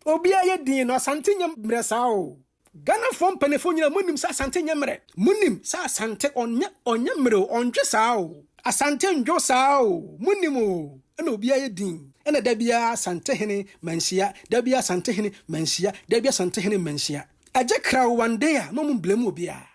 Obiara yɛ din no Asante nyɛ mmerɛ saa o. Ghanafoɔ mpaninfoɔ nyinaa monim sɛ Asante nyɛ mmerɛ. Monim sɛ Asante ɔnyɛ ɔnyɛ mmerɛ o, ɔndwe saa o. Asante ndwo saa o, monim o. Ɛna obiara yɛ din. Ɛna da biara Asante hene manhyia, da biara Asante hene manhyia, da biara Asante hene manhyia. Agye kraw one day a, ma mo mblame obiara.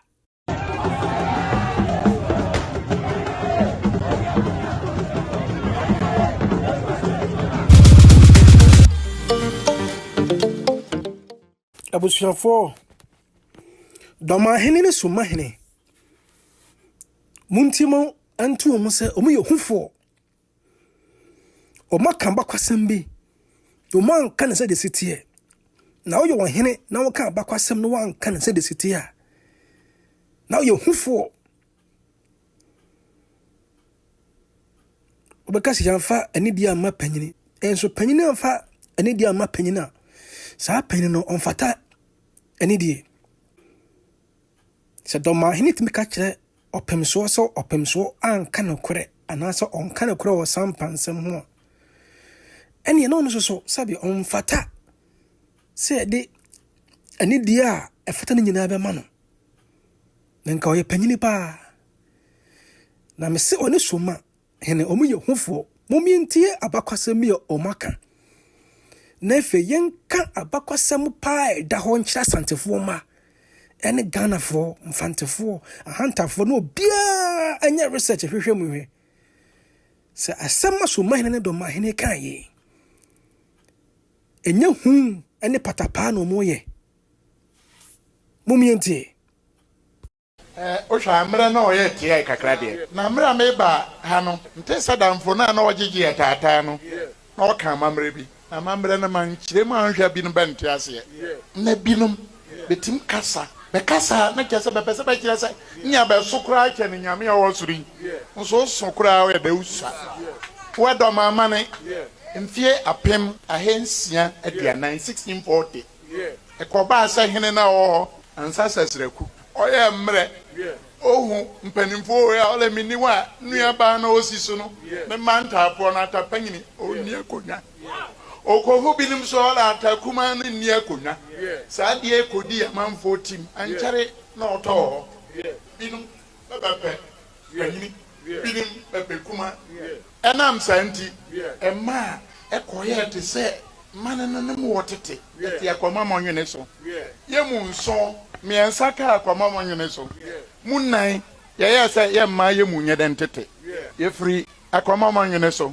Abusuafoɔ, Dɔmahene ne Somahene, montie mo nto wɔn sɛ wɔyɛ hufoɔ. Wɔaka abakwasɛm bi, na wɔanka no sɛdeɛ ɛsi teɛ. Na woyɛ ɔhene na woka abakwasɛm na woanka no sɛdeɛ ɛsi teɛ a, na woyɛ hufoɔ. Wobɛka sɛ yɛamfa anidie amma panyini. Nso panyini amfa anidie amma panyini a, saa panyini no ɔmfata anidie. Sɛ dɔmahene tumi ka kyerɛ ɔpemsoɔ sɛ ɔpemsoɔ anka nokorɛ anaasɛ ɔnka nokorɛ wɔ saa mpansɛm ho a, ɛneɛ na ɔno nso so sɛbe ɔmfata sɛ yɛde anidie a ɛfata no nyinaa bɛma no. Na nka ɔyɛ panyini paa. Na mese ɔne Soma hene, wɔn yɛ hufoɔ. Mom yɛntie abakwasɛm bi a wɔn aka. Na afei yɛnka abakwasɛm paa a ɛda hɔ nkyerɛ Asantefoɔ mma ɛne Ghanafoɔ, Mfantefoɔ, Ahantafoɔ ne obiara nyɛ research hwehwɛ mu hwɛ. Sɛ asɛm a Somahene ne Dɔmahene kaa yi, ɛnyɛ hu ne patapaa na wɔyɛ. Mom yɛntie. Wohwɛ a, mmerɛ na ɔyɛ tiae kakra deɛ. Na mmerɛ a mereba ha no, ntee sɛ damfo no a na ɔgyegye yɛ taataa no, na ɔka amammerɛ bi. Na amammerɛ no, mankyerɛ mu anhwɛ a binom bɛnte aseɛ. Na binom bɛtim kasa, bɛkasa a na kyerɛ sɛ bɛpɛ sɛ bɛkyerɛ sɛ nea bɛso koraa kyɛne Nyame a ɔwɔ soro yi. Nso woso koraa woyɛ dɛ wosua. Woadɔm amane mfeɛ 1640, 1640. Ɛkɔbaa sɛ hene no a ɔwɔ hɔ ansa Sasraku, ɔyɛɛ mmerɛ, ɔhu mpanimfoɔ wei a ɔlɛ menni hɔ a, nuabaa no a ɔsi so no, ne mma ntaafoɔ no, ata panyini, ɔnni akonnwa. Ɔkɔhu binom nso a ɔlɛ ata kumaa no nni akonnwa. Saa adeɛ kɔdii amanfoɔ tim, ankyɛre na ɔtɔɔ hɔ. Binom bɛbɛpɛ panyini, binom bɛpɛ kumaa. Ɛnam saa nti, ɛmaa ɛkɔyɛɛ te sɛ mane no ne mu wɔ tete te Akwamamɔnwene so. Yɛn mu nson, mmiɛnsa kaa Akwamamɔnwene so. Mu nnan, yɛyɛɛ sɛ yɛmma yɛn mu nyɛ dɛn tete. Yɛfiri Akwamamɔnwene so,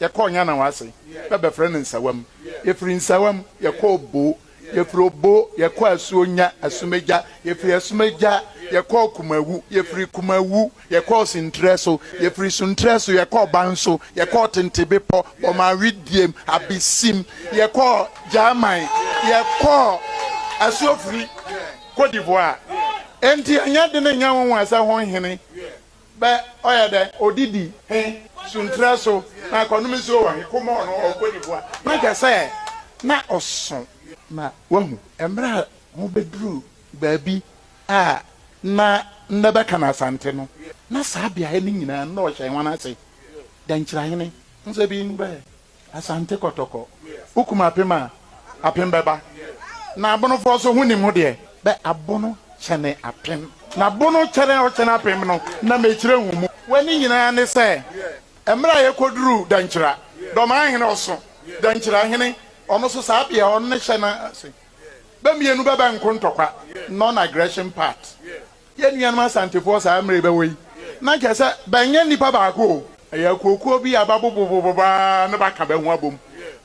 yɛkɔɔ Nyanawase, bɛbɛfrɛ no Nsawam. Yɛfiri Nsawam, yɛkɔɔ Bo. Yɛfiri Obo, yɛkɔɔ Asuonya, Asumegya. Yɛfiri Asumegya, yɛkɔɔ Kumawu. Yɛfiri Kumawu, yɛkɔɔ Suntrɛ so. Yɛfiri Suntrɛ so, yɛkɔɔ Banso. Yɛkɔɔ Tente Bepɔ, Bɔmawidiem, Abesim. Yɛkɔɔ Gyaman. Yɛkɔɔ Asuofiri, Cote d'Ivoire. Enti ɛnyɛ dene nyɛ nwonwa sɛ ho hene Bɛ ɔyɛ dɛ odidi he suntrɛ so na akɔnom nsuo wɔ he komɔɔ no ɔɔ Cote d'Ivoire. Na kyerɛ sɛ na ɔso. Na wahu mmerɛ a ho bɛduru baabi a na nnɛ bɛka no Asante no, na saa beaeɛ no nyinaa na ɔhyɛ hɔn ase, Dankyirahene nso bi bɛ Asante kɔtɔkɔ, wokum apem a, apem bɛba. Na abonofoɔ nso ho nim ho deɛ, bɛ abono kyɛne apem. Na bono kyɛne a ɔkyɛne apem no, na mekyerɛ ho mu. W'ani nyinaa ne sɛ, mmerɛ a yɛkɔduruu Dankyira, Dɔmaa hene ɔso, Dankyira hene, ɔno nso saa bea hɔ no ne hyɛ no ase. Bɛ mmienu bɛbɛ nko ntɔkwa, non-aggression pact. Yɛn nuanom Asantefoɔ saa mmerɛ yi bɛwɔ yi, na kyerɛ sɛ bɛnyɛ nnipa baako o, ɛyɛ akuokuo bi a bɛabobobobɔ ara na bɛaka bɛ ho abom.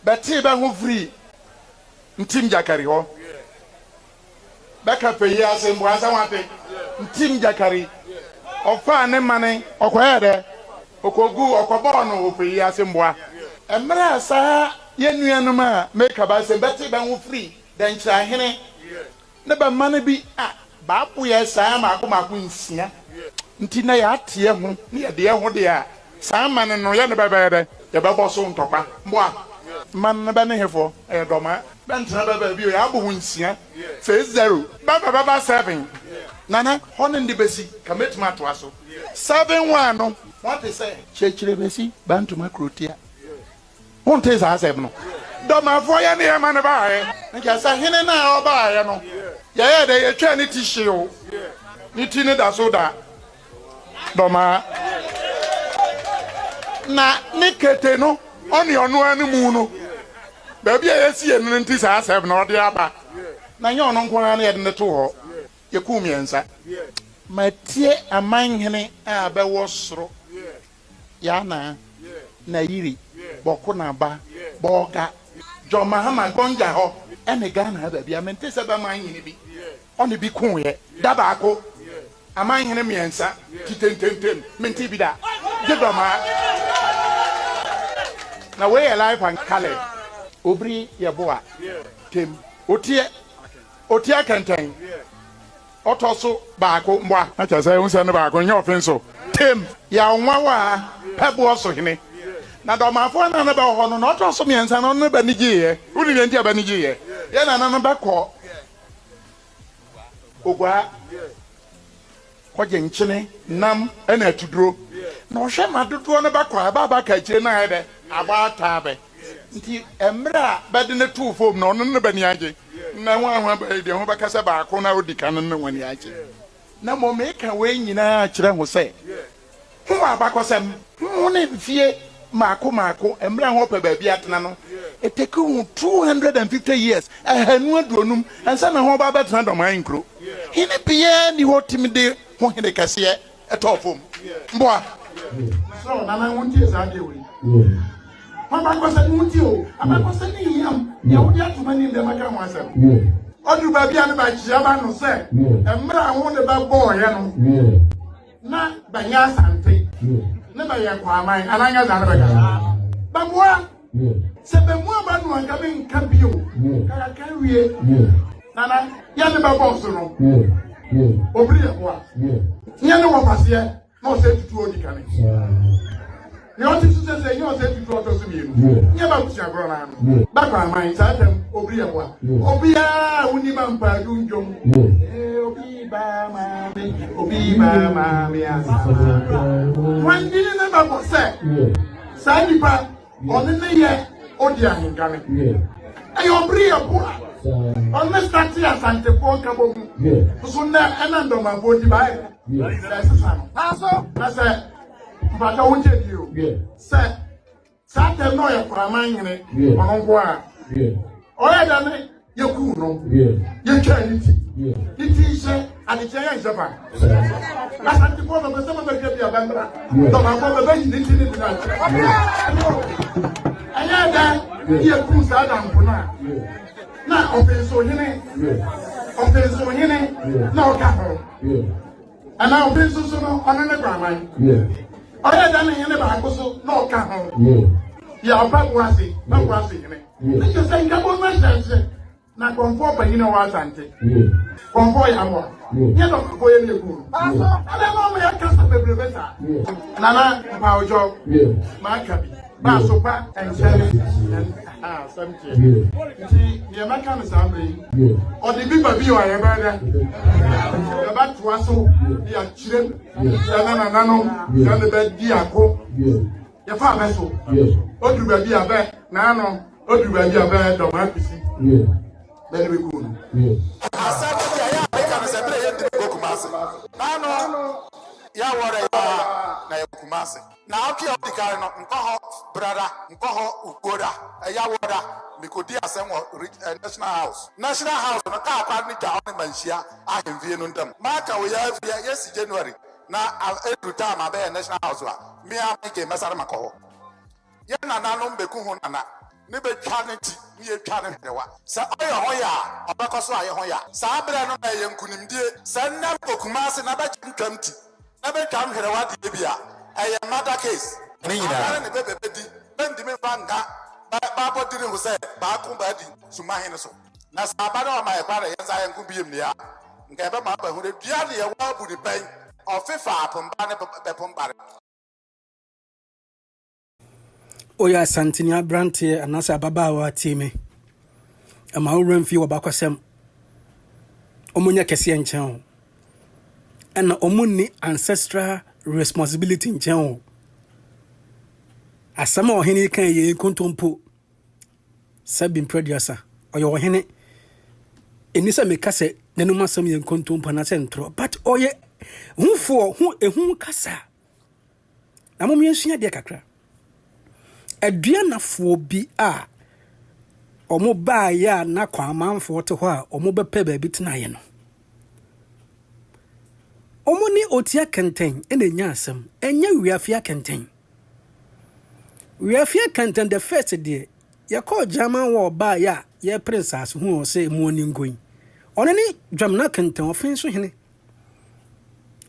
Bɛtee bɛ ho firii Ntim Gyakari hɔ. Bɛka pɛ yi ase mpo ansa wɔate Ntim Gyakari. Ɔfaa ne mane, ɔkɔyɛɛ dɛ? Ɔkɔguu, ɔkɔbɔɔ no wɔ pɛ yi ase mboa. Mmerɛ a saa yɛn nuanom a mereka bɛ asɛm bɛtee bɛ ho firii Dɛnkyerɛahene Ne ba mma no bi a baako yɛ saa mmaako mmaako nsia nti na yɛate yɛ ho ne yɛde yɛ ho deɛ a, saa mma no no yɛ ne bɛbɛyɛ dɛ? Yɛbɛbɔ so ntɔkwa. Mmoa mma no bɛ ne hefoɔ? Ɛyɛ dɔmaa. Bɛntena bɛ baabi o, yɛabɔ ho nsia, sɛ zero. Bɛba bɛba seven. Nana, hɔ ne nde bɛsi, ka mɛtumi atoa so. Seven one no, moate sɛ. Kyekyere bɛsi, Bantoma kurotia. Wontee saa asɛm no? Dɔmafoɔ yɛ ne yɛma no baeɛ. Nkyɛ sɛ hene no a ɔbaeɛ no, yɛyɛɛ dɛ yɛtwaa ne ti hyew. Ne ti no da so da Dɔmaa. Na ne kete no, ɔne ɔno ara no mu no, baabi a yɛsie no no nti saa asɛm no ɔde aba. Na nyɛ ɔno nko ara na yɛde no too hɔ. Yɛkum mmiɛnsa. Matie amanhene a bɛwɔ soro, Yana, Nayiri, Bɔko Naba, Bɔɔga, John Mahama, Gonja hɔ ne Ghana ha baabi a mente sɛ bɛman hene bi ɔne bi koeɛ da baako. Amanhene mmiɛnsa ti tententem mente bi da gye Dɔmaa. Na wei yɛ life and colored. Obiri yɛ boa tem. Oteɛ Otia kɛntɛn ɔtɔ so baako mboa. Na kyerɛ sɛ ehu sɛ ne baako nyɛ ɔfe nso. Tem. Yaw nwawa pɛ boɔ so hene. Na dɔmafoɔ a na ne bɛ wɔ hɔ no na ɔtɔ so miɛnsa no ɔno ne bɛ ni gyeeɛ. Wonim deɛ nti a bɛ ni gyeeɛ? Yɛ nana no bɛ kɔ Oguaa. Kɔgye nkyene, nam ne atuduro. Na ɔhwɛ ma dodoɔ no bɛkɔ a, ɛbɛ a bɛaka akyire no ayɛ dɛ? Abɔ ataa bɛ. Nti mmerɛ a bɛde no too fam no, ɔno ne bɛ ani agye. Na ho a ho aba yi deɛ, ho bɛka sɛ baako no a ɔdi kan no ne ho ani agye. Na mmom meeka wei nyinaa kyerɛ ho sɛ, Ho wɔ abakɔsɛm. Ho ne mfie mmaako mmaako mmerɛ a ho pɛ baabi atena no, it take ho 250 years, 250, ansa na ho ba abɛtena Dɔmaa nkuro. Hene biara nni hɔ tumi de ho hene kɛseɛ tɔɔ fam. Mboa. Mesrɛ wo Nana wo ntie saa adeɛ wei. Ho abakɔsɛm wo ntie o. Abakɔsɛm ne hiam deɛ wode ato m'anim dɛ mɛka ho asɛm. Ɔduru baabi a ne bɛkyea ba no sɛ mmerɛ a ho ne bɛbɔɔyɛ no. Na bɛnyɛ Asante ne bɛyɛ Kwaman anaa nyɛ saa ne bɛka bɛmoa sɛ bɛmu aba no anka menka bio kakaka wie nana yɛ ne bɛbɔ so no obiri yɛ boa nyɛ ne wɔfaseɛ na ɔsɛ tutu odi kane. Nea ɔte so sɛsɛɛ nyɛ ɔsɛe tutu a ɔtɔ so mmienu, nyɛ b'abusua korɔ no ara no. Bɛkɔ aman saa tam obiri yɛ boa. Obiara a wonim ampaadu ndwom. Ee, obi ba maame, obi ba maame asama. Wɔn dini ne bɛbɔ sɛ saa nipa ɔne ne yɛ odi ahenkane. Ɛyɛ obiri yɛ boa. Ɔne sate asantefoɔ nkabɔ mu. Nso nnɛ ɛna ndɔmafoɔ nti baayɛ dɛ. Ɛsesa no. Na sɛ Mpakyɛ wo nkyɛ bio sɛ saa tɛm na ɔyɛ kwaman hene ɔno nko a ɔyɛ dɛ ne yɛkuu no yɛtwaa ne ti ne ti nhyɛ adekyɛ yɛ nhyɛ fa asantefoɔ bɛbɛ sɛ mabɛhwɛ bi a bɛmmra dɔmafoɔ bɛbɛyi ne ti ne de no akyerɛ ɛyɛ dɛ ne yɛkuu saa damfo no a na ɔfenso hene ɔfenso hene na ɔka ho Ɛna obi nso so no, ɔno ne kwaman. Ɔyɛ dɛ ne hene baako so na ɔka ho. Yɛ ɔpa bo ase, pa bo ase hene. Ne kyɛ sɛ nkabɔ no ahyɛnse na kɔnfoɔ panyin a ɔwɔ Asante. Kɔnfoɔ yɛ aboa. Nyɛ dɔkɔfoɔ yɛ ne egu no. Ɛdɛ na ɔmo yɛ kasa bebrebe saa. Nana mpawokyɛw, maka bi. Baaso pa nkyɛne asɛm teɛ. Nti deɛ mɛka no saa mmerɛ yi, ɔde bi ba bio a yɛbɛyɛ dɛ yɛbɛtoa so de akyerɛ mu sɛ na nananom sɛ ne bɛdi ako yɛfa abɛ so ɔduru baabi a bɛ naano ɔduru baabi a bɛ dɔm apisi bɛ ne bɛku no. Asɛm no deɛ ɛyɛ a meka no sɛ berɛ yɛntumi nkɔ Kumase naano yɛawɔrɛ yɛ a na yɛwɔ Kumase. Naawɔtwe a odi kan no, nkɔ hɔ Brada, nkɔ hɔ Ukuoda, Ɛyawɔda, mikodii asɛm wɔ Reg eh, National House. National House no, kaa kwan no twa ɔne Manhyia ahemfie no ntam. Maka wei ara fi ɛ, yɛsi January na a eduru time a bɛyɛ National House a, me ara me ke mɛsane makɔ hɔ. Yɛn nananom beku ho nana ne betwa ne ti ne yetwa ne hwenewa. Sɛ ɔyɛ ho ya a, ɔbɛkɔ so ayɛ ho ya. Saa berɛ no na ɛyɛ nkunimdie. Sɛ nnɛ mekɔ Kumasi na bɛkyɛ ntwam ti na bɛtwa nhwerewa deɛ bi a, ɛyɛ murder case. Ne nyinaa. Abare ne bɛ bɛbɛdi, bɛntumi mfa nka bɛ bɛ abɔdini ho sɛ baako bɛadi sumahene so. Na sɛ aba na wama yɛ kwan na yɛnsa yɛnko biem deɛ a, nka yɛbɛma aba hu dɛ dua deɛ wɔabu ne pɛn, ɔfefa apomba ne bɛpombare. Woyɛ Asanteni aberanteɛ anaasɛ ababaawa tie me. Ɛma wo werɛ mfi w'abakɔsɛm. Wɔnyɛ kɛseɛ nkyɛn wo. Ɛna wɔnni ancestral responsibility nkyɛn wo. Asɛm a ɔhene yi kan yɛ nkontompo. Sɛbi mprɛduasa, ɔyɛ ɔhene. Ɛni sɛ meka sɛ n'anom asɛm yɛ nkontompo anaasɛ ntorɔ, but ɔyɛ hufoɔ ho ehu kasa. Na mom yɛnsua adeɛ kakra. Aduanafoɔ bi a wɔn baeɛ a na kwamanfoɔ te hɔ a wɔn bɛpɛ baabi tenaeɛ no, wɔn ne Otia Kɛntɛn na ɛnya asɛm, ɛnyɛ Wiafia Kɛntɛn. Wiafia Kɛntɛn the first deɛ, yɛkɔɔ German war baeɛ a yɛrepere nsaase ho wɔ sɛ mu ani nkoyi. Ɔno ne Dwamena Kɛntɛn, ɔfen so hene.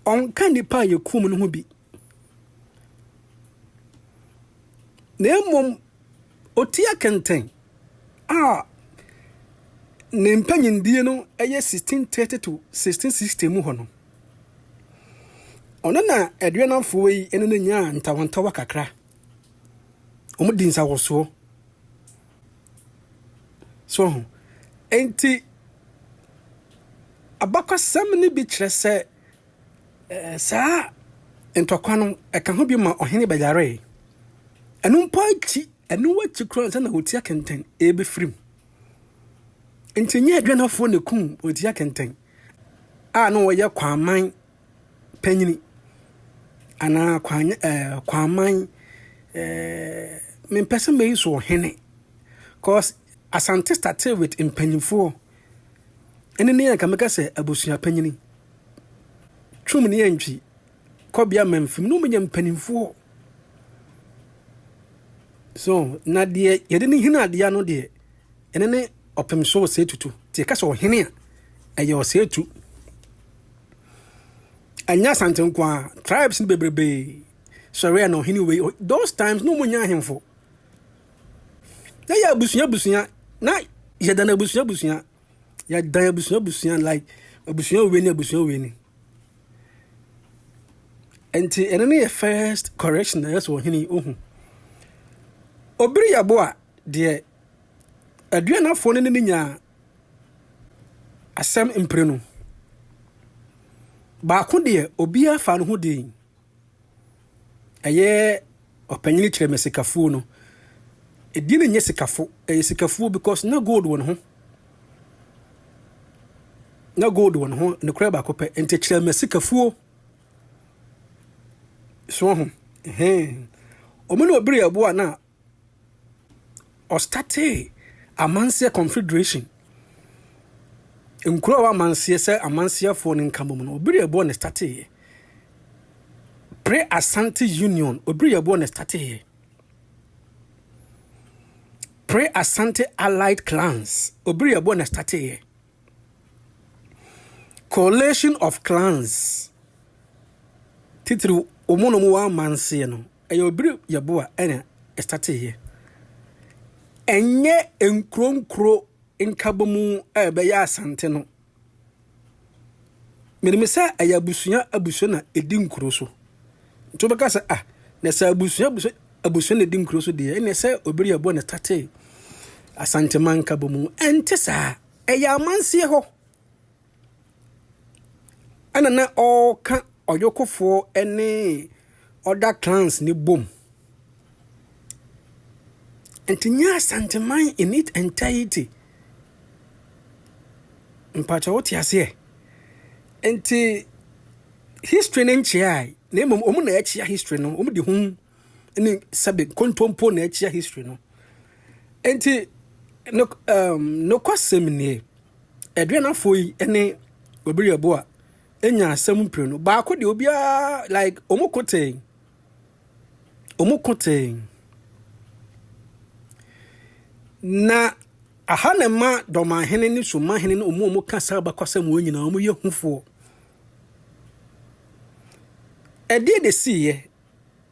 Ɔnka nnipa a yɛkum no ho bi. Na mmom, Otia Kɛntɛn a ne mpanyindie no yɛ 1630 to 1660 mu hɔ no, ɔno na aduanamfoɔ yi ne no nyaa ntawantawa kakra. Wɔdi nsawɔsoɔ. So ho. Enti, abakɔsɛm no bi kyerɛ sɛ saa ntɔkwa no, ɛka ho bi ma ɔhene bɛyaree. Ɛno mpo akyi, ɛno akyi koraa ansa na Otia Kɛntɛn ɛrebɛfiri mu. Nti nyɛ aduanafoɔ na ɛkum Otia Kɛntɛn a na ɔyɛ Kwaman panyini anaa kwan ɛɛ Kwaman ɛɛ mempɛ sɛ mɛyi so ɔhene cause Asante started with mpanyinfoɔ ɛne ne yɛ nka mɛka sɛ abusua panyini twom ne yɛntwi kɔbea mamfim na wɔyɛ mpanimfoɔ so na deɛ yɛde ne hene adeɛ no deɛ ɛne ne ɔpem so ɔsɛe tutu nti yɛka sɛ ɔhene a ɛyɛ ɔsɛe tu ɛnyɛ Asante nko a tribes no bebrebe sɔre a na ɔhene wei those times na wɔn nyɛ ahemfo na yɛ abusua abusua na yɛda no abusua abusua yɛdan abusua abusua like abusua wei ne abusua wei ne nti ɛno ne yɛ first correction na ɛyɛ sɛ ɔhene ohu obiri yɛbo a deɛ aduanafoɔ no ne ne nyaa asɛm mprenu baako deɛ obiara fa ne ho den ɛyɛ ɔpanyin kyerɛ me sikafuo no ɛdi no nyɛ sikafo ɛyɛ sikafuo because na gold wɔ ne ho na gold wɔ ne ho nokorɛ baako pɛ nti kyerɛ me sikafuo so ho ɛhɛn ɔmo ne obiri ɛbo a na ɔstartee Amanseɛ Confederation. Nkuro a ɛwɔ Amanseɛ sɛ Amanseɛfoɔ no nka bom no, Obiri Yeboah na ɛstarteeɛ. Pre-Asante Union, Obiri Yeboah na ɛstarteeɛ. Pre-Asante Allied Clans, Obiri Yeboah na ɛstarteeɛ. Coalition of Clans, titiri wɔn na wɔwɔ Amanseɛ no, Ɛyɛ obiri yɛboa ɛna ɛstateeɛ. Ɛnyɛ nkuro nkuro nkabomu a ɛbɛyɛ Asante no. Menim sɛ ɛyɛ abusua abusua na ɛdi nkuro so. Nti wobɛka sɛ ah, na sɛ abusua abusua abusua na ɛdi nkuro so deɛ, ɛneɛ sɛ obiri yɛboa na ɛstatee Asanteman nkabomu. Ɛnte saa. Ɛyɛ amanseɛ hɔ. Ɛna na ɔreka ɔyokofoɔ ne other clans no bom. Nti nyɛ Asanteman in its entirety. Mpakyɛ wote aseɛ? Nti history no nkyeae na mmom wɔn na ɛkyea history no, wɔn de ho ne sɛbe nkontompo na ɛkyea history no. Nti no nokwasɛm nie. Aduanafoɔ yi ne Obiriaboa anya asɛm mprenu. Baako deɛ obiara like wɔn ko tee. Wɔn ko tee. Na aha na ɛma Dɔmahene ne Somahene ne wɔn a wɔka saa abakɔsɛm wɔn nyinaa wɔn yɛ hufoɔ. Ɛdeɛ na esiiɛ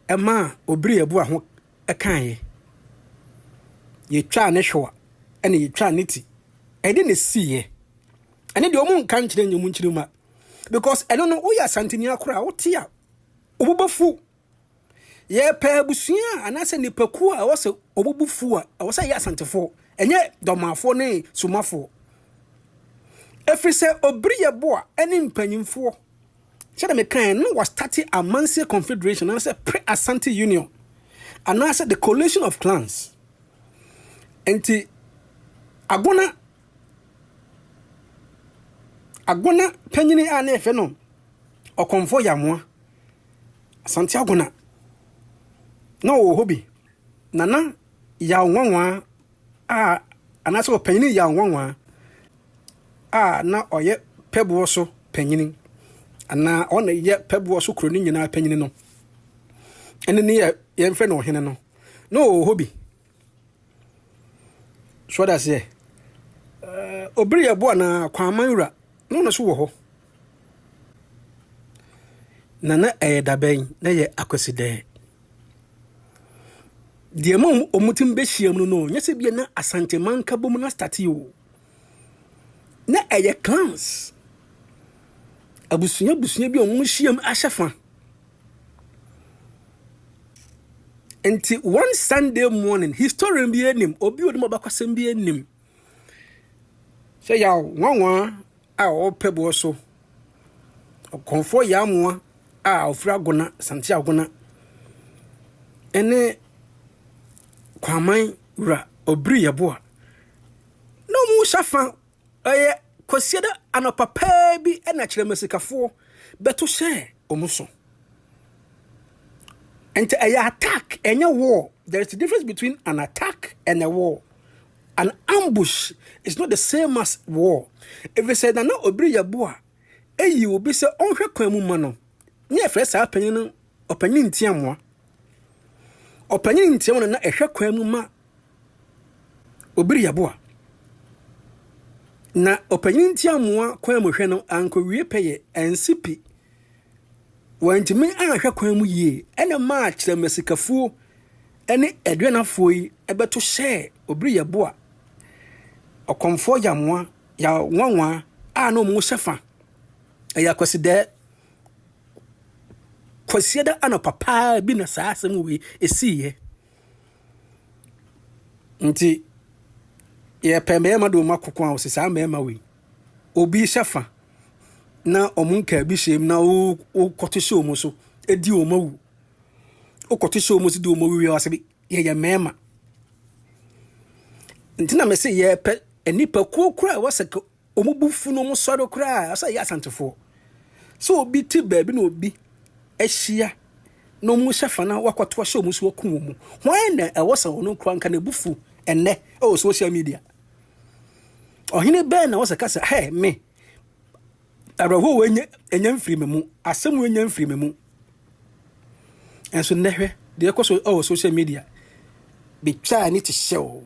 ɛmaa Obiriaboa ho kaeɛ. Yɛtwaa ne hwewa ɛna yɛtwaa ne ti. Ɛde na esiiɛ. Ɛne deɛ wɔn nka nkyerɛ nyɛ wɔn nkyerɛ because ɛno no woyɛ Asanteni akora a wote a wɔbɛfu. Yɛpɛ abusua anaasɛ nipakuo a ɛwɔ sɛ wɔbu fu a ɛwɔ sɛ ɛyɛ Asantefoɔ, ɛnyɛ Dɔmafoɔ ne Somafoɔ. Ɛfiri sɛ obiri yɛ bo a ɛne mpanyinfoɔ sɛdeɛ mekaeɛ no wɔstarte Amansie Confederation anaasɛ Pre-Asante Union anaasɛ the Coalition of Clans. Nti. Agona Agona panyini a na yɛfrɛ no Ɔkɔmfoɔ Yamoa, Asante Agona, na ɔwɔ hɔ bi. Nana Yaw Nwanwa a anaasɛ ɔpanyini Yaw Nwanwa a na ɔyɛ pɛboɔ so panyini anaa ɔna yɛ pɛboɔ so kuro no nyinaa panyini no, ɛne ne yɛ yɛmfrɛ no ɔhene no, na ɔwɔ hɔ bi. So ɔda aseɛ? Eh, obiri yɛ bo anaa kwaman wura na ɔno nso wɔ hɔ. Na na ɛyɛ dabɛn na ɛyɛ akwasidɛɛ. Deɛ ma wɔn tim bɛhyia mu no no, nyɛ sɛ bia na Asanteman nkabom no astate o. Na ɛyɛ clans. Abusua abusua bi a wɔn hyiam ahyɛ fa. Nti one Sunday morning, historian bi anim, obi onim abakɔsɛm bi anim sɛ yaw nwanwa a ɔpɛ boɔ so, ɔkɔmfoɔ yamoa a ɔfiri Agona, Sante Agona, ɛne Kwaman wura Obiri Yeboah na wɔn hyɛ fa. Ɛyɛ Kwasiada anɔpa paa bi na Kyerɛmasikafoɔ bɛto hyɛɛ wɔn so. Nti ɛyɛ attack, ɛnyɛ war. There is a difference between an attack and a war. An ambush is not the same as war. Ɛfiri sɛ Nana Obiri Yeboah ayi obi sɛ ɔnhwɛ kwan mu ma no, ne yɛfrɛ saa panyin no Ɔpanyin Ntiamoa. Ɔpanyin Ntiamoa na na ɛhwɛ kwan mu ma Obiri Yeboah. Na ɔpanyin Ntiamoa kwan mu hwɛ no ankowie pɛyɛ, ansi pi. Wantumi anhwɛ kwan mu yie ɛna maa Kyerɛmasikafoɔ ne Aduanafoɔ yi bɛto hyɛɛ Obiri Yeboah, Ɔkɔmfoɔ Yamoa, Yawanwa a na wɔn hyɛ fa. Ɛyɛ Akwasidɛɛ. Kwasiada anɔpa paa bi na saa asɛm wei ɛsiiɛ. Nti yɛpɛ mmarima de wɔn akoko a wɔsɛ saa mmarima wei. Obi hyɛ fa na wɔn nkaa bi hyɛ mu na wokɔto hyɛ wɔn so di wɔn awu. Wokɔto hyɛ wɔn so di wɔn awu wie wɔsɛ bi yɛyɛ mmarima. Nti na mese yɛpɛ nnipakuo koraa a wɔsɛ Wɔn bo fu na wɔn sɔre koraa a, sɛ ɛyɛ Asantefoɔ. Sɛ obi te baabi na obi ahyia na wɔn hyɛ fa na wakɔto ahyɛ wɔn so aku wɔn. Hwan na ɛwɔ sɛ ɔno koraa nka ne bo fu ɛnnɛ ɛwɔ social media? Ɔhene bɛn na ɛwɔ sɛ ka sɛ, hɛ me, awerɛhoɔ wɔ ɛnyɛ ɛnyɛ mfiri me mu, asɛm wɔ ɛnyɛ mfiri me mu. Ɛnso nnɛ hwɛ deɛ ɛkɔ so ɛwɔ social media, betwaa ne ti hyɛ o.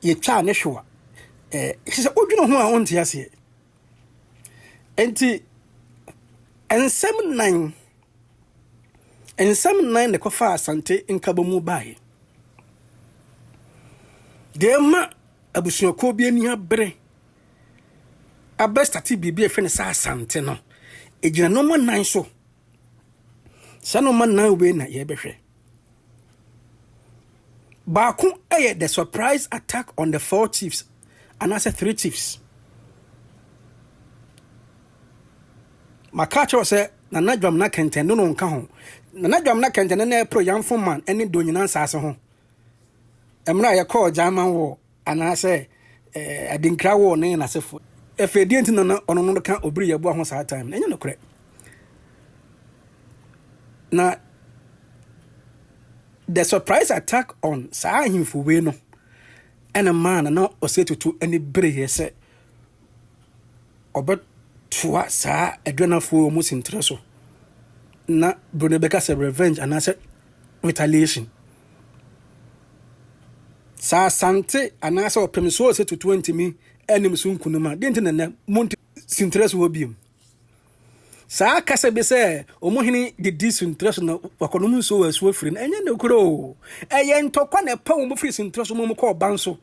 yɛtwaa ne hwewa. Ɛɛ sɛ wodwene ho a wonte aseɛ. Nti nsɛm nan nsɛm nan na ɛkɔfaa Asante nkabɔmu baeɛ. Deɛ ɛma abusuakuo bi ani abere abɛstate biribi a yɛfrɛ no sɛ Asante no, ɛgyina nneɛma nan so. Saa nneɛma nan wei na yɛbɛhwɛ. Baako yɛ the surprise attack on the four chiefs anaasɛ three chiefs. Maka akyerɛ sɛ Nana Dwamena Kɛntɛn no no nka ho. Nana Dwamena Kɛntɛn no na ɛpere Yamfo man ne Donyina nsaase ho. Mmerɛ a yɛkɔɔ German War anaasɛ eh, Adinkra War ne n'asefo. Afei deɛ nti na na ɔno no ka Obiri Yeboah ho saa time no, ɛnyɛ nokorɛ. Na the surprise attack on saa ahemfo wei no ɛna maa na na Osei Tutu ani bereeɛ sɛ ɔbɛtoa saa aduanafoɔ mu senterɛ so na bro no bɛka sɛ revenge anaasɛ retaliation. Saa Asante anaasɛ ɔpem so Osei Tutu antumi anim so nkunim a, deɛ nti na nnɛ monte senterɛ so hɔ biom. Saa kasa bi sɛ wɔn hene didi suntrɛ so na wakɔnom nsuo wɔ asuo firi no, ɛnyɛ nokorɛ o. Ɛyɛ ntɔkwa na ɛpa wɔn firi suntrɛ so ma wɔn kɔ ɔban so.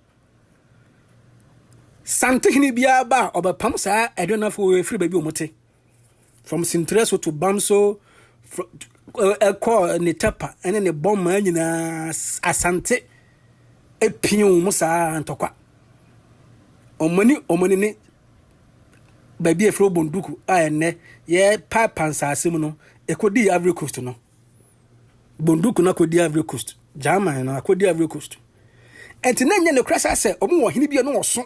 Santehene biara ba a ɔbɛpam saa aduanafoɔ wɔ firi baabi wɔn te. From suntrɛ so to bam so ɛkɔ ne tɛpa ɛne ne bɔmmaa nyinaa asante epia wɔn saa ntɔkwa. Wɔn ani wɔn ani ne baabi a yɛfrɛ Bonduku a ɛnnɛ yɛrepaepa nsaase mu no, ɛkɔdii Ivory Coast no. Bonduku no akɔdi Ivory Coast. German no akɔdi Ivory Coast. Ɛnti na ɛnyɛ nokorɛ saa sɛ wɔn wɔ ɔhene bi a na ɔso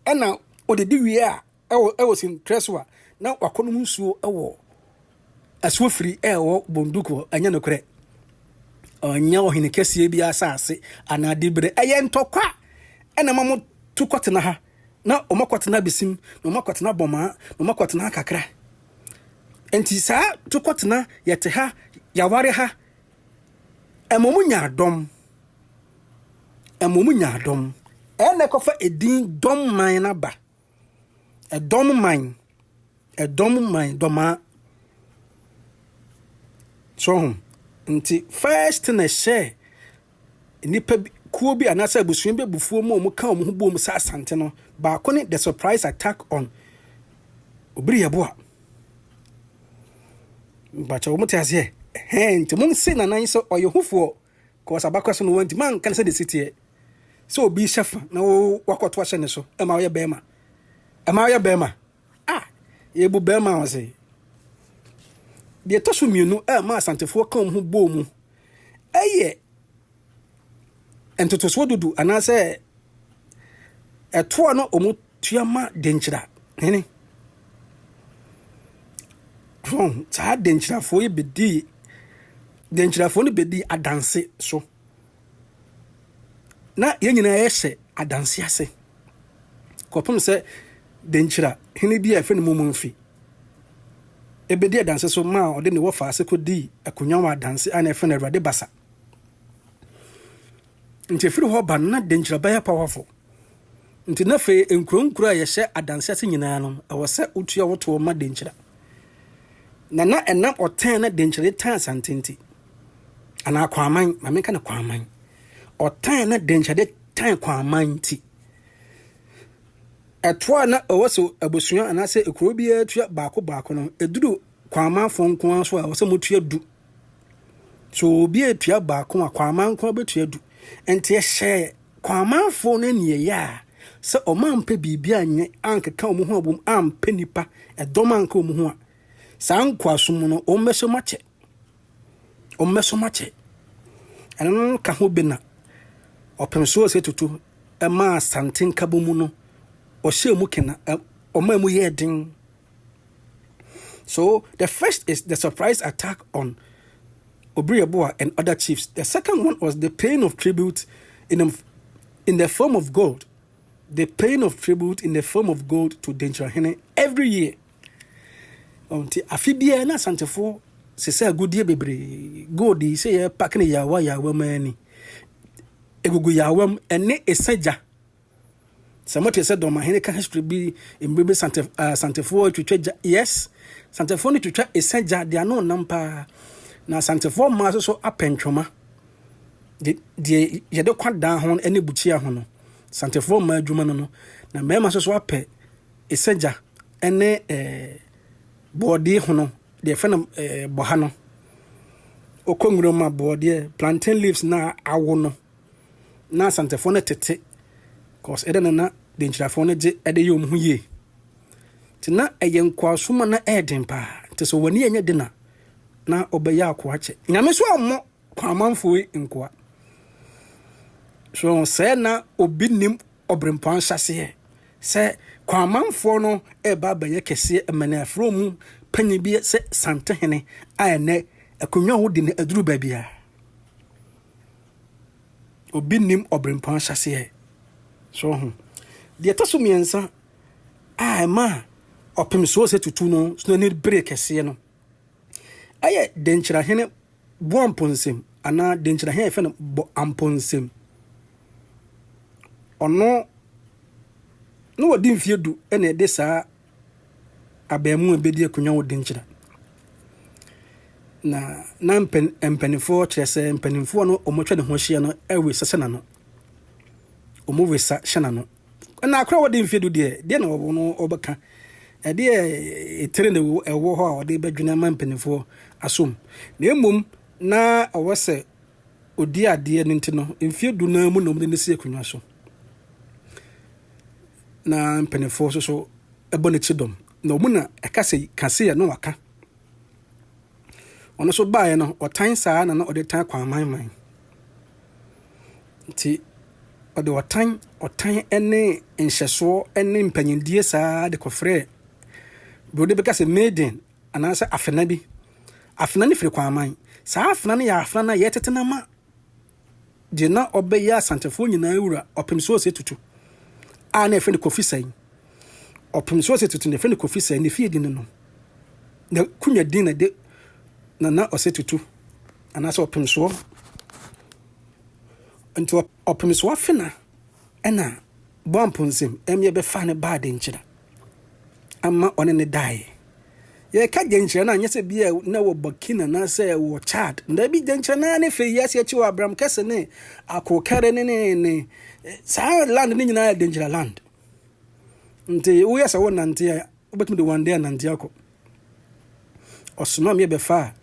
ɛna ɔdidi wie a ɛwɔ ɛwɔ sintrɛ so a na wakɔnom nsuo ɛwɔ asuo firi ɛwɔ bonduku hɔ. Ɛnyɛ nokorɛ. Ɔnyɛ ɔhene kɛseɛ bi asase anaa dibere. Ɛyɛ ntɔkwa ɛna ma mo tu kɔtena ha na wɔn akɔtena Bisim na wɔn akɔtena Bɔmaa na wɔn akɔtena ha kakra. Nti saa tu kɔtena yɛte ha yɛaware ha ɛma wɔn nya dɔm. Ɛma wɔn nya dɔm. Ɛna ɛkɔfa edin dɔm man no aba. Ɛdɔm man. Ɛdɔm man dɔmaa. So ho. Nti first thing ɛhyɛ nnipa bi kuo bi anaasɛ abusua bi abufuo mu a wɔka wɔn ho bom sɛ Asante no baako ne the surprise attack on Obiri Yeboah. Mpakyɛ wɔn te aseɛ. Ɛhɛn nti mo nse nanan sɛ ɔyɛ hufoɔ kɔɔsa abakɔ so no wɔn nti manka ne sɛ de si teɛ sɛ obi hyɛ fa na wo wakɔto ahyɛ ne so ɛma ɔyɛ bɛrima ɛma ɔyɛ bɛrima a yɛbu bɛrima a ɔse deɛ ɛtɔ so mmienu ɛma Asantefoɔ ka wɔn ho bɔɔ mu ɛyɛ ntotosoɔ dudu anaasɛ ɛtoa no wɔn tua ma denkyira hene so saa denkyirafoɔ yi bɛdii denkyirafoɔ no bɛdii adanse so na yɛn nyinaa yɛhyɛ adanse ase kɔpem sɛ denkyira hene bi a yɛfrɛ no Mumumfi ɛbɛdi adanse so maa ɔde ne wɔfa ase kɔdii akonnwa wɔ adanse a na yɛfrɛ no Awurade Basa. Nti ɛfiri hɔ ba no na denkyira bɛyɛ powerful. Nti na afei nkuro nkuro a yɛhyɛ adanse ase nyinaa no ɛwɔ sɛ wotua wotoɔ ma denkyira. Na na ɛnam ɔtan na denkyira de tan Asante nti anaa Kwaman, ma menka no Kwaman. Ɔtan na denkyira de tan Kwaman nti ɛtoɔ a na ɛwɔ sɛ abusua anaasɛ ekuro biara tua baako baako no ɛduru Kwamanfoɔ nko ara so a ɛwɔ sɛ motua du. So obi etua baako a Kwaman nko ara bɛtua du. Nti ɛhyɛ Kwamanfoɔ no aniɛyɛ a sɛ ɔmo ampɛ biribi anyɛ ankeka ɔmo ho abom ampɛ nipa ɛdɔm anka ɔmo ho a saa nkoasom no ɔmo bɛhyɛ mu akyɛ. Ɔmo bɛso mu akyɛ. Ɛno no ka ho bi na ɔpem so ɔsɛ tutu ɛmaa Asante nkabom mu no ɔhyɛɛ mu kena ɔmaa mu yɛɛ den. So the first is the surprise attack on Obiri Yeboah and other chiefs. The second one was the paying of tribute in the form of gold. The paying of tribute in the form of gold to Denkyirahene every year. Nti afe biara na Asantefoɔ sesɛ agudeɛ bebree gold yi sɛ yɛ pack ne yawa yawa mu ani egugu yawa mu ɛne esa gya. Sɛ mote sɛ dɔmahene ka history bi mmerɛ bi Sante Asantefoɔ twitwa gya, yes, Asantefoɔ no twitwa esa gya de ano nam paa. Na Asantefoɔ mmaa nso so apɛ ntwoma de deɛ yɛde kwa dan ho ne bukyia ho no. Asantefoɔ mmaa adwuma no no. Na mmarima nso so apɛ esa gya ne eh, bɔɔdeɛ ho no, deɛ yɛfrɛ no eh, bɔha no. Wokɔ nwura mu a bɔɔdeɛ, plantain leaves na awo no. Na Asantefoɔ no tete cause ɛdɛ na na Denkyirafoɔ no gye ɛde yɛ wɔn ho yie. Nti na ɛyɛ nkoasom a na ɛyɛ den paa. Nti sɛ w'ani ɛnyɛ den a na ɔbɛyɛ akoa kyɛ. Nyame nso ammɔ kwamanfoɔ yi nkoa. So sɛ na obi nim ɔbrempɔn ahyɛseɛ sɛ kwamanfoɔ no ɛreba abɛyɛ kɛseɛ ɛma no afrɛ mu panyin bi sɛ Santehene a ɛnɛ akonnwa a wodi no aduru baabiara. Obi nnim ɔbrempɔn ahyɛseɛ. So ho. Deɛ ɛtɔ so mmiɛnsa a ɛma ɔpem soɔ sɛ tutu no so n'ani bere kɛseɛ no ɛyɛ Denkyirahene Boamponsem anaa Denkyirahene a yɛfrɛ no Bɔ Amponsem. Ɔno na wɔde mfeɛ du na ɛde saa abarimaa bɛdi akonnwa wɔ Denkyira. Na na mpan mpanimfoɔ kyerɛ sɛ mpanimfoɔ no wɔatwa ne ho ahyia no resa hyɛ n'ano. Wɔresa hyɛ n'ano. Na akora a wɔde mfeɛ du deɛ, deɛ na wɔn no wɔbɛka. Ɛdeɛ etire na ɛwɔ hɔ a wɔde bɛdwene ama mpanimfoɔ asom. Na mmom na ɔwɔ sɛ ɔdi adeɛ no nti no, mfeɛ du no ara mu na wɔde no si akonnwa so. Na mpanimfoɔ nso so bɔ n'akyi dɔm. Na wɔn na ɛka sɛ ka sei a na waka. Ɔno nso baeɛ no, ɔtan saa na na ɔde tan Kwaman man. Nti Ɔde ɔtan, ɔtan ne nhyɛsoɔ ne mpanyindie saa de kɔfrɛɛ Buroni bɛka sɛ maiden anaasɛ afena bi. Afena no firi Kwaman. Saa afena no yɛ afena no a yɛtete no ama deɛ na ɔbɛyɛ Asantefoɔ nyinaa wura Ɔpem Soose Tutu a na yɛfrɛ no Kofi Sɛn. Ɔpem Soose Tutu na yɛfrɛ no Kofi Sɛn, ne fie din no no. Na kunya din na de Nana Ɔsɛ Tutu anaasɛ Ɔpem Soɔ. Nti Ɔpem Soɔ afena ɛna Boamponsem ɛmeɛ bɛfa no baa Denkyira ama ɔne ne daeɛ. Yɛka Denkyira no a, nyɛ sɛ bi a na wɔ Burkina anaasɛ wɔ Chad. Daabi, Denkyira no ara ne fɛ yi ase akyi wɔ Abram Kɛse ne Akokɛre ne ne ne saa land no nyinaa yɛ Denkyira land. Nti woyɛ sɛ wonante a, wobɛtumi de one day anante akɔ. Ɔsoma me bɛfaa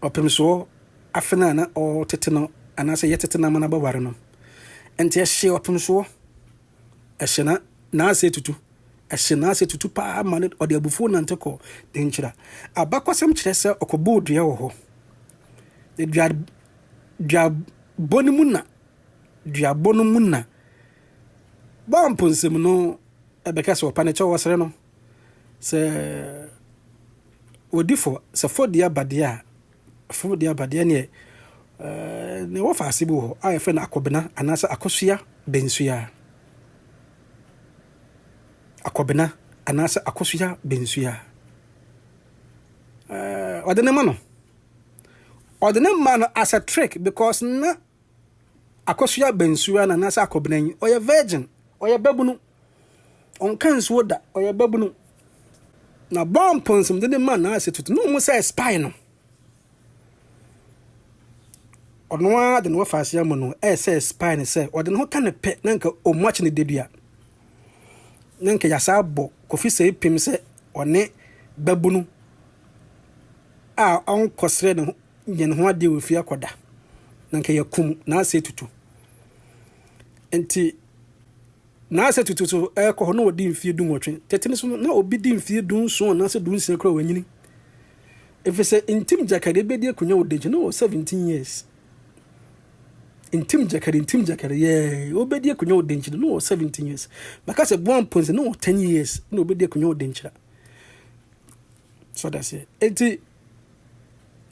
ɔpemsoɔ afena a na ɔretete no anaasɛ yɛtete no ama no abɛware no. Nti ɛhyee ɔpemsoɔ, ɛhyɛ na n'ase tutu, ɛhyɛ n'ase tutu paa ma no ɔde abufuo nante kɔ Denkyira. Abakɔsɛm kyerɛ sɛ ɔkɔbɔɔ dua wɔ hɔ. Na dua duabɔ no mu na duabɔ no mu na Bɔamponsem no ɛbɛka sɛ ɔpa ne kyɛw ɔsrɛ no. Sɛ wɔdi fɔ, sɛ fɔdi aba deɛ a, fɔdi aba deɛ neɛ, ɛɛ nea wɔfa ase bi wɔ hɔ a yɛfrɛ no akɔbena anaasɛ akosua bensua. Akɔbena anaasɛ akosua bensua. Ɛɛ ɔde ne ma no. Ɔde ne ma no as a trick because na akosua bensua na anaasɛ akɔbena yi ɔyɛ virgin, ɔyɛ babunu. Ɔnka nsuo da, ɔyɛ babunu. Na bɔɔ mponsem de ne ma n'ase tutu na ɔmu sɛ spy no. Ɔno ara de ne wɔfa ase ama no ɛyɛ sɛ spy no sɛ ɔde ne ho ka ne pɛ na nka ɔmu akye ne dedua. Na nka yasa abɔ Kofi sɛ pem sɛ ɔne babunu a ɔnkɔsrɛ ne ho nyɛ ne ho adeɛ wɔ fie akɔda. Na nka yɛkum n'ase tutu. Nti N'asɛ tutu so ɛrekɔ hɔ na ɔdi mfeɛ dunwɔtwe. Tete no so no, na obi di mfeɛ dunson anaasɛ dunsia koraa wanyini. Ɛfiri sɛ Ntim Gyakari bɛdi akonnwa wɔ Dankyi na ɔwɔ 17 years. Ntim Gyakari, Ntim Gyakari, yɛɛ, ɔbɛdi akonnwa wɔ Dankyi no na ɔwɔ 17 years. Bɛka sɛ Boa Mponsi na ɔwɔ 10 years na ɔbɛdi akonnwa wɔ Dankyira. So ɔda aseɛ. Enti,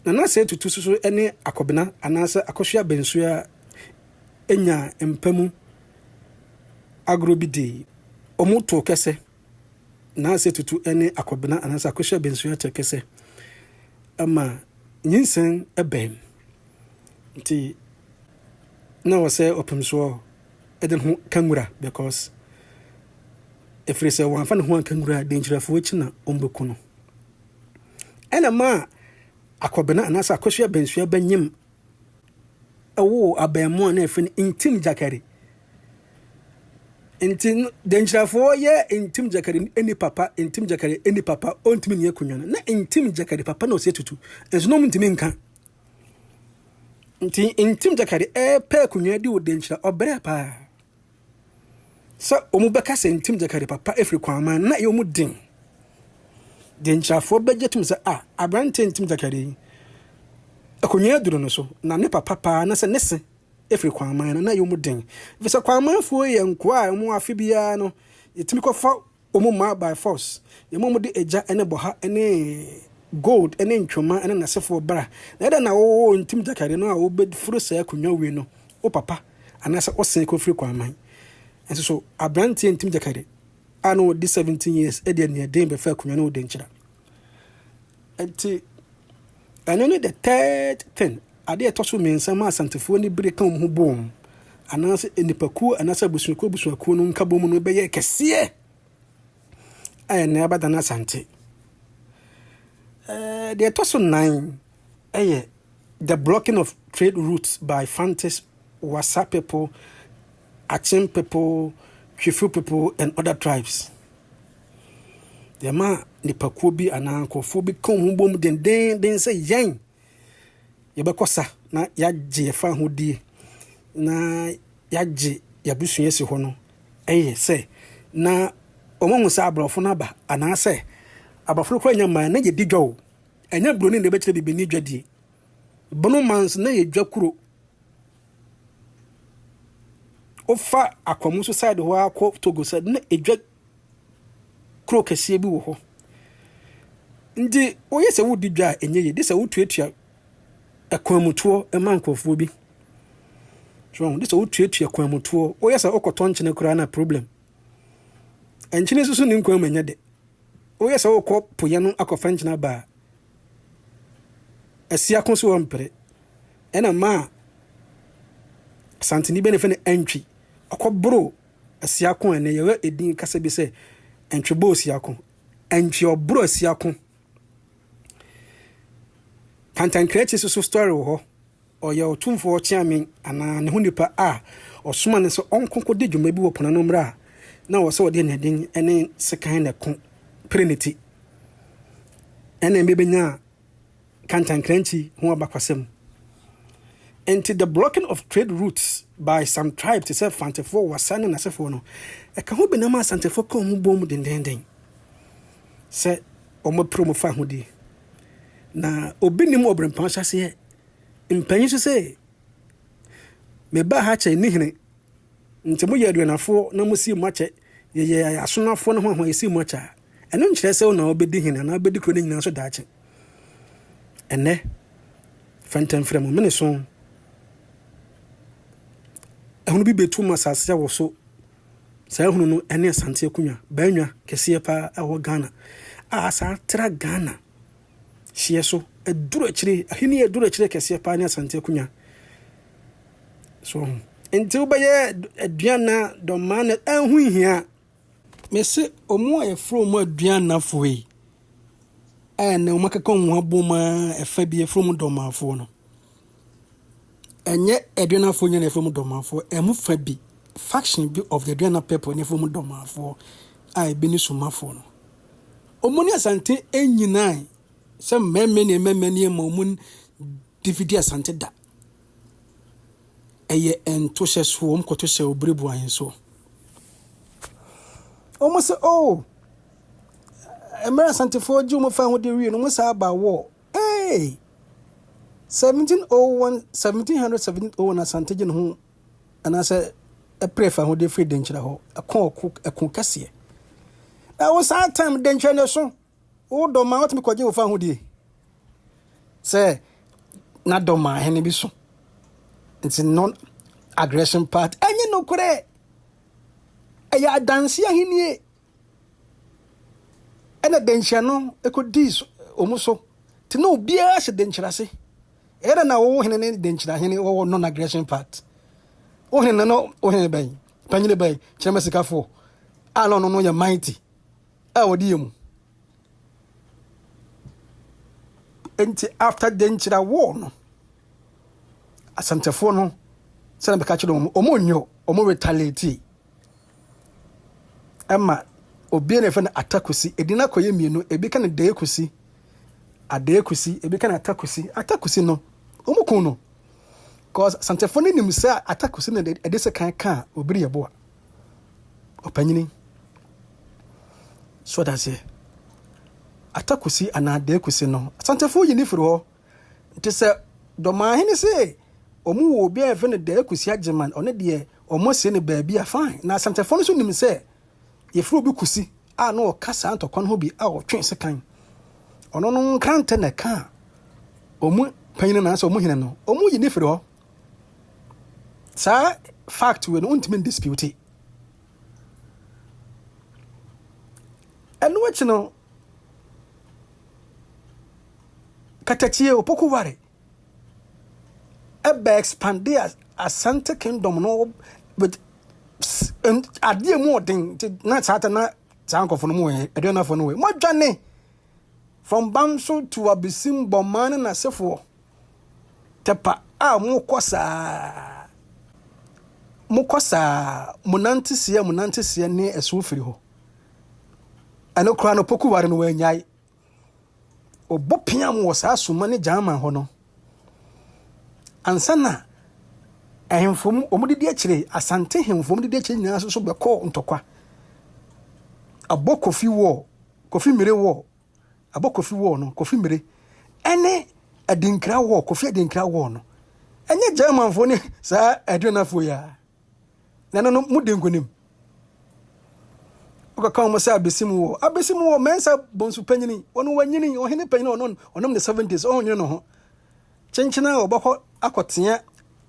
Nana Sɛ Tutu so ne Akɔbena anaasɛ Akosua Bensua nyaa mpa mu agorɔ bi dii. Wɔtoo kɛsɛ. Nana Tutu ne Akɔbena anaasɛ Akosua Bensua too kɛsɛ ma nyinsɛn bɛn. Nti na wɔ sɛ ɔpem soɔ de ne ho ka nwura because ɛfiri sɛ wɔamfa ne ho anka nwura a, denkyirafoɔ akyi na wɔbɛku no. Ɛna maa Akɔbena anaasɛ Akosua Bensua bɛnyem woo abarimaa na yɛfrɛ no Ntim Gyakari. Nti Denkyirafoɔ yɛ Ntim Gyakari ni papa, Ntim Gyakari ni papa, ɔntumi nyɛ akonnwa no. Na Ntim Gyakari papa na ɔsɛ tutu, nso na ɔntumi nka. Nti Ntim Gyakari ɛrepɛ akonnwa di wɔ Denkyira, ɔbrɛ paa. Sɛ wɔbɛka sɛ Ntim Gyakari papa firi Kwaman na ɛyɛ wɔn den. Denkyirafoɔ bɛgye tom sɛ a aberanteɛ Ntim Gyakari yi, akonnwa aduru no so na ne papa paa na sɛ ne se firi Kwaman no na ɛyɛ wɔn den. Ɛfiri sɛ Kwamanfoɔ yɛ nkoa a wɔn afe biara no yɛtumi kɔfa Wɔn mmaa by force. Yɛma wɔn de egya ne bɔha ne gold ne ntwoma ne n'asefoɔ bra. Na ɛdɛn na wo ntim gyakari no a wobɛforo saa akonnwa wei no, wo papa anaasɛ wo se kɔfiri Kwaman? Nso so aberanteɛ ntim gyakari a na ɔdi 17 years de aniɛden bɛfa akonnwa no wɔ Denkyira. Nti ɛno ne the third thing, adeɛ ɛtɔ so mmiɛnsa ma Asantefoɔ ani bere ka wɔn ho bom anaasɛ nnipakuo anaasɛ abusuakuo abusuakuo no nkabom no bɛyɛ kɛseɛ a ɛnɛ abɛdane Asante. Ɛɛ deɛ ɛtɔ so nnan ɛyɛ the blocking of trade routes by Fantes, Wassa people, Akyem people, Twifu people and other tribes. Yɛma nnipakuo bi anaa nkurɔfoɔ bi ka wɔn ho bom dendeenden sɛ yɛn yɛbɛkɔ sa na yɛagye yɛn fahodie na yɛagye yɛn abusua asi hɔ no yɛ sɛ na wɔahu sɛ aborɔfo no aba anaasɛ aborɔfo no koraa nya mmaa na yɛdi dwa o. Ɛnyɛ buroni na ɛbɛkyerɛ bibini dwadie. Bono man nso na yɛ dwa kuro. Wofa Akwamu so side hɔ ara kɔ Togo side na edwa kuro kɛseɛ bi wɔ hɔ. Nti woyɛ sɛ wodi dwa a ɛnyɛ yie, gye sɛ wotuatua akwanmutoɔ ma nkurɔfoɔ bi. So gye sɛ wotuatua kwanmutoɔ. Woyɛ sɛ wokɔtɔ nkyene koraa na problem. Nkyene nso so ne nkwan mu ɛnyɛ dɛ. Woyɛ sɛ wokɔ poyɛ no akɔfa nkyene aba a, asiako so ɔmpere. Ɛna maa Asanteni bɛ na yɛfrɛ no Antwi. Ɔkɔboro Asiako a ɛnɛ yɛwɔ edin kasa bi sɛ Antwi bɔ Asiako. Antwi ɔboro Asiako. Kantankrankyi nso so story wɔ hɔ. Ɔyɛ Otumfoɔ Ɔkyeame anaa ne ho nipa a ɔsoma no sɛ ɔnko kɔdi dwuma bi wɔ po no ano mmerɛ a na ɔwɔ sɛ ɔde aniɛden ne sekan na ɛko pere ne ti. Ɛna ɛbɛbɛnyaa Kantankrankyi ho abakwasɛm. Nti the blocking of trade routes by some tribes te sɛ Fantefoɔ, Wasa ne n'asefoɔ no, ɛka ho bi na ama Asantefoɔ ka wɔn bom dendenden sɛ wɔapere wɔn fahodie. Na obi nim ɔbrempɔn ahyɛaseɛ. Mpanyin nso sɛ, mebaa ha kyɛ nni hene, nti moyɛ aduanafoɔ na mosii mo akyɛ, yɛyɛ asonafoɔ ne ho ahoa yɛsii mo akyɛ a, ɛno nkyerɛ sɛ wo na wobɛdi hene anaa wobɛdi kuro no nyinaa so daakye. Ɛnnɛ, fɛntɛmfrɛ mo mene so. Ɛhono bi bɛtu ma asase a wɔ so. Saa hunu no ne Asante akonnwa, Baanwa kɛseɛ paa a ɛwɔ Ghana a asan atra Ghana hyeɛ so aduru akyire, ahenni aduru akyire kɛseɛ paa ne Asante akonnwa. So ho. Nti wobɛyɛ aduana dɔmaa na ɛho nhia. Mese wɔn a yɛfrɛ wɔn aduanafoɔ yi a ɛnɛ wɔn akeka wɔn ho abom a ɛfa bi yɛfrɛ wɔn dɔmaafoɔ no. Ɛnyɛ Aduanafoɔ nyinaa na yɛfrɛ wɔn Dɔmafoɔ, ɛmu fa bi, faction bi of the Aduana people na yɛfrɛ wɔn Dɔmafoɔ a ebi ne Somafoɔ no. Wɔn ne Asante nnyinae sɛ mmarima ne mmarima ne ma wɔn defiti Asante da. Ɛyɛ ntohyɛ so, wɔn kɔto hyɛ Obiribu ahensoɔ. Wɔn sɛ, oh, mmerɛ Asantefoɔ gye wɔn fa ho de wie no, wɔn saa ba wɔ Hey! 1701, 1700, 1701 Asante gye ne ho anaasɛ ɛpere fa ho de firi Denkyira hɔ. Ɛko ɔko ɛko kɛseɛ. Na wo saa time Denkyira no so wo dɔ ma wotumi kɔgye wo fa ho die. Sɛ na dɔ ma ahene bi so. Nti non aggression part ɛnyɛ nokorɛ. Ɛyɛ adanse ahennie. Ɛna dɛnkyira no kɔdii wɔn so. Nti na obiara hyɛ dɛnkyira ase. Ɛyɛ dɛ na wo hene ne dɛnkyira hene wɔwɔ non-aggression part. Wo hene no wo hene bɛn? Panyini bɛn? Kyerɛma sikafoɔ a na ɔno no yɛ mighty a wɔde yɛ mu. Nti after dɛnkyira war no, Asantefoɔ no sɛdeɛ meka kyerɛ wɔn, wɔn nyɛ wɔn retaliate. Ɛma obi a na yɛfrɛ no Atakusi. Edin no akɔyɛ mmienu. Ebi ka no Daekusi, Adaekusi, ebi ka no Atakusi. Atakusi no, wɔn kun no. Cause Asantefo no nim sɛ Atakusi na ɛde sekan kaa Obiri Yeboah. Ɔpanyini. So ɔda aseɛ. Atakusi anaa Daekusi no, Asantefo yi ne firi hɔ. Nti sɛ Dɔmahene se wɔn wɔ obi a yɛfrɛ no Daekusi Agyeman, ɔno deɛ wɔn asie no baabi a fine. Na Asantefoɔ no nso nim sɛ yɛfrɛ obi Kusi a na ɔka saa ntɔkwa no ho bi a ɔtwe sekan. Ɔno no nkrantɛ na ɛka wɔn panyin no anaasɛ wɔn hene no, wɔn yi ne firi hɔ. Saa fact wei no wontumi ndispute. Ɛno akyi no, Katakyie Opoku Ware ɛbɛ expande Asante Kingdom no with adeɛ mu ɔden nti na saa ta na saa nkurɔfoɔ no mu wɔ aduanafoɔ no wɔ mo adwane from Banso to Abesim Bɔmaa ne n'asefoɔ Tɛpa a mokɔ saa mokɔ saa mo nante seɛ mo nante seɛ ne ɛso firi hɔ ɛno koraa no Opoku Ware no wɔanyae Wɔbɔ peam wɔ saa Suma ne German hɔ no. Ansa na ahemfo mu wɔn didi akyire, Asante hemfo wɔn didi akyire nyinaa nso so bɛkɔɔ ntɔkwa. Abɔ Kofi War, Kofi Mmire War, Abɔ Kofi War no, Kofi Mmire, ɛne Adinkra War, Kofi Adinkra War no. Ɛnyɛ Germanfoɔ ne saa Aduanafoɔ yi a. Na ɛno no mudi nkonim. Wokɔka wɔn sɛ abesi mu wɔ abesi mu wɔ Mɛnsa Bonsu panyini ɔno wanyini ɔhene panyini ɔno ɔnom ne 70s ɔnwene ne ho kyenkyena a ɔbɛkɔ akɔtea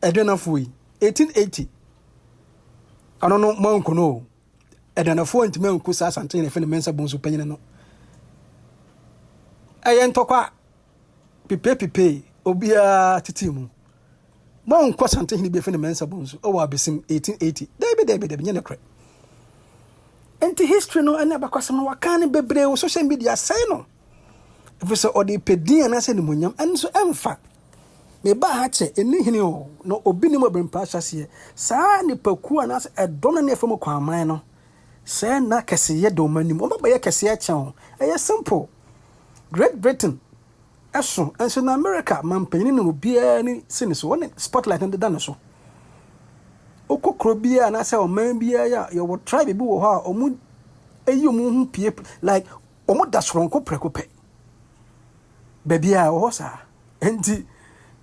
aduanafoɔ yi 1880 ɔno no moanku no o aduanafoɔ ntumi anku saa Asantehene fɛ ne Mɛnsa Bonsu panyini no ɛyɛ ntɔkwa pipepipee obiara tete mu Moankɔ Asantehene bi afi ne Mensah Bonsu wɔ Abesim 1880. Dabi, dabi, dabi, nyɛ nokorɛ. Nti history no ne abakɔsɛm no wakan no bebree wɔ social media asɛe no. Ɛfiri sɛ ɔde pɛ din anaasɛ animuonyam, ɛno nso ɛmfa. Mebaa ha kyɛ, ɛnni hene o, na obi nim ɔberempaa ahyɛaseɛ. Saa nipakuo anaasɛ ɛdɔm no ne ɛfa mu kwaman no, sɛ na kɛseyɛ da wɔn anim. Wɔn bɛyɛ kɛseɛ akyɛn o. Ɛyɛ simple. Great Britain So nso na Amerika mampanyin no obiara ani si ne so, wɔne spotlight no deda ne so. Wokɔ kuro biara anaasɛ ɔman biara a yɛwɔ tribe bi wɔ hɔ a wɔn eyi wɔn ho pie like wɔn da soronko prɛko pɛ. Baabi a wɔ hɔ saa. Nti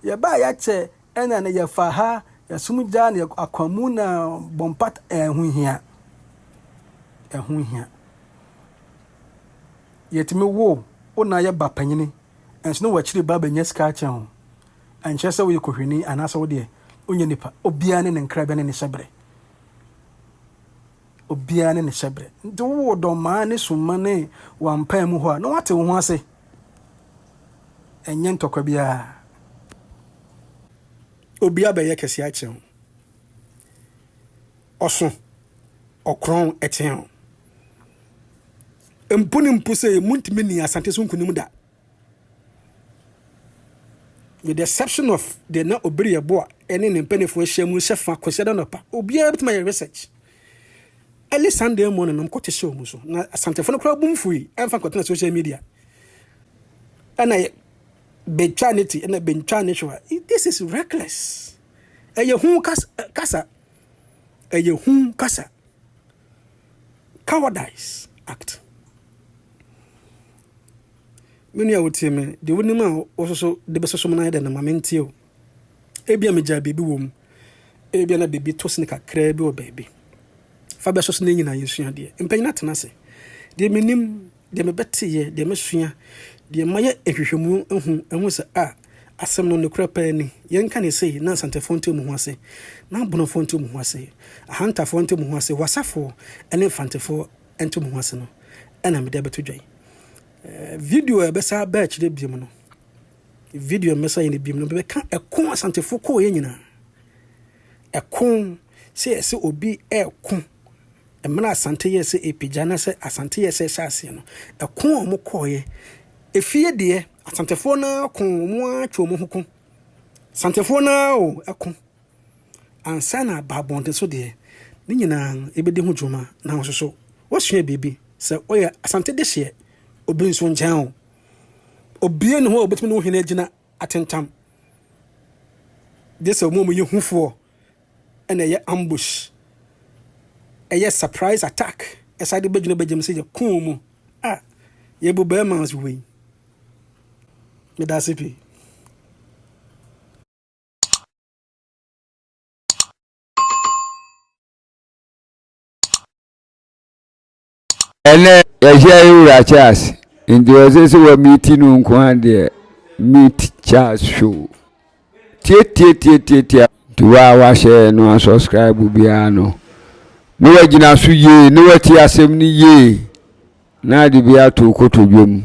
yɛbaa yɛakyɛ ɛna na yɛfa ha yɛsom gya na akwamu na bɔmpat ɛho hia. Ɛho hia. Yɛtumi wo wo na yɛ ba panyini nso na w'akyiri ba bɛnya sika akyɛn wo. Ɛnkyerɛ sɛ woyɛ kohwini anaasɛ wo deɛ wonyɛ nipa. Obiara ne ne nkrabea ne ne hyɛberɛ. Obiara ne ne hyɛberɛ. Nti wowɔ dɔmmaa ne summa ne wampaa mu hɔ a na wate wo ho ase. Ɛnyɛ ntɔkwa biara. Obiara bɛyɛ kɛseɛ akyɛn wo. Ɔso, ɔkorɔn kyɛn wo. Mpo ne mpo sɛ muntumi nni Asante so nkonim da. With the exception of deɛ na Obiri Yeboah ne ne mpanimfoɔ ahyia mu hyɛ fa Kwasiada anɔpa. Obiara bɛtumi ayɛ research. Early Sunday morning nom kɔte hyɛ wɔn so. Na Asantefo no koraa bu mfui ɛmfa nkɔtena social media. Ɛna bɛtwa ne ti ɛna bɛntwa ne hwewa. This is reckless. Ɛyɛ hu kasa. Ɛyɛ hu kasa. Cowardice act. Me nua wotie me, deɛ wonim a wososo de bɛsoso mu no ayɛ dɛ no ma mentie o. Ebia megyaa biribi wɔ mu. Ebia na biribi to sini kakraa bi wɔ baabi. Fa bɛsoso no nyinaa yɛsua adeɛ. Mpanyin atena ase. Deɛ menim, deɛ mebɛteeɛ, deɛ masua, deɛ mayɛ nhwehwɛmu ahu, ahu sɛ a, asɛm no nokorɛ paa ni. Yɛnka no sei na Asantefoɔ nte wɔn ho ase, na Abonofoɔ nte wɔn ho ase, Ahantafoɔ nte wɔn ho ase, Wasafoɔ ne Mfantefoɔ nte wɔn ho ase no, ɛna mede abɛto dwa yi. Video a ɛbɛsa aba akyire biom no, video a mɛsa yɛ no biom no, bɛka ɛko Asantefoɔ kɔɔeɛ nyinaa. Ɛko sɛ yɛsɛ obi ɛko Mmerɛ a Asante yɛɛ sɛ ɛrepagya anaasɛ Asante yɛɛ sɛ ɛhyɛ aseɛ no, ɛko a wɔn kɔeɛ, efie deɛ, Asantefoɔ no ara ko, wɔn ara twe wɔn ho ko. Asantefoɔ no ara o, ɛko. Ansa na aba abɔnten so deɛ, ne nyinaa yɛbɛdi ho dwuma. Na nso so, woasua biribi. Sɛ woyɛ Asante dehyeɛ, obi nso nkyɛn o. Obie ne hɔ a obɛtumi ne wo hene agyina atentam. Gye sɛ wɔn a wɔyɛ hufoɔ ɛna ɛyɛ ambush, ɛyɛ surprise attack, ɛsan de bɛgyina bɛgyam sɛ yɛkoo mu a yɛbu bɛrima nso wei. Meda ase pii. Ɛnɛ yɛhyia yɛ wura Charles nti ɔsɛ sɛ wɔ meeti no nko ara deɛ meet Charles show tietietietietie nti wo a wahyɛ no asubscribe biara no na wagyina so yie na wati asɛm no yie na ade bi ato kotodwe mu.